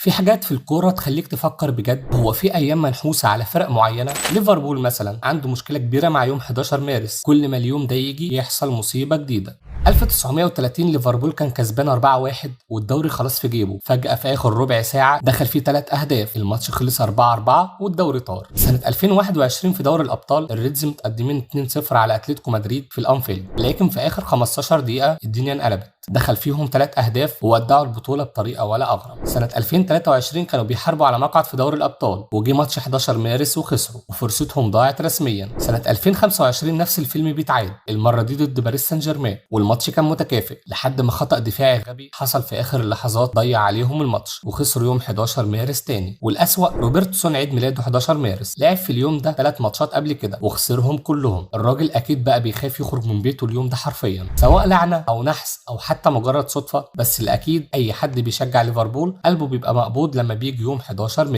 في حاجات في الكورة تخليك تفكر بجد. هو في ايام منحوسه على فرق معينه. ليفربول مثلا عنده مشكلة كبيرة مع يوم 11 مارس، كل ما اليوم ده يجي يحصل مصيبة جديده. 1930 ليفربول كان كسبان 4-1 والدوري خلاص في جيبه، فجأة في آخر ربع ساعة دخل فيه 3 أهداف، الماتش خلص 4-4 والدوري طار. سنة 2021 في دوري الأبطال الريدز متقدمين 2-0 على أتلتيكو مدريد في الأنفيلد، لكن في آخر 15 دقيقة الدنيا انقلبت، دخل فيهم 3 أهداف وودعوا البطولة بطريقة ولا أغرب. سنة 2023 كانوا بيحاربوا على مقعد في دوري الأبطال، وجي ماتش 11 مارس وخسروا وفرصتهم ضاعت رسميا. سنة 2025 نفس الفيلم بيتعاد، المرة دي ضد باريس سان جيرمان، والماتش كان متكافئ لحد ما خطأ دفاعي غبي حصل في آخر اللحظات ضيع عليهم الماتش وخسروا يوم 11 مارس تاني. والأسوأ روبرتسون عيد ميلاده 11 مارس، لعب في اليوم ده 3 ماتشات قبل كده وخسرهم كلهم. الراجل أكيد بقى بيخاف يخرج من بيته اليوم ده حرفيا، سواء لعنة أو نحس أو حتى مجرد صدفة، بس الأكيد أي حد بيشجع ليفربول قلبه بيبقى مقبوض لما بيجي يوم 11 مارس.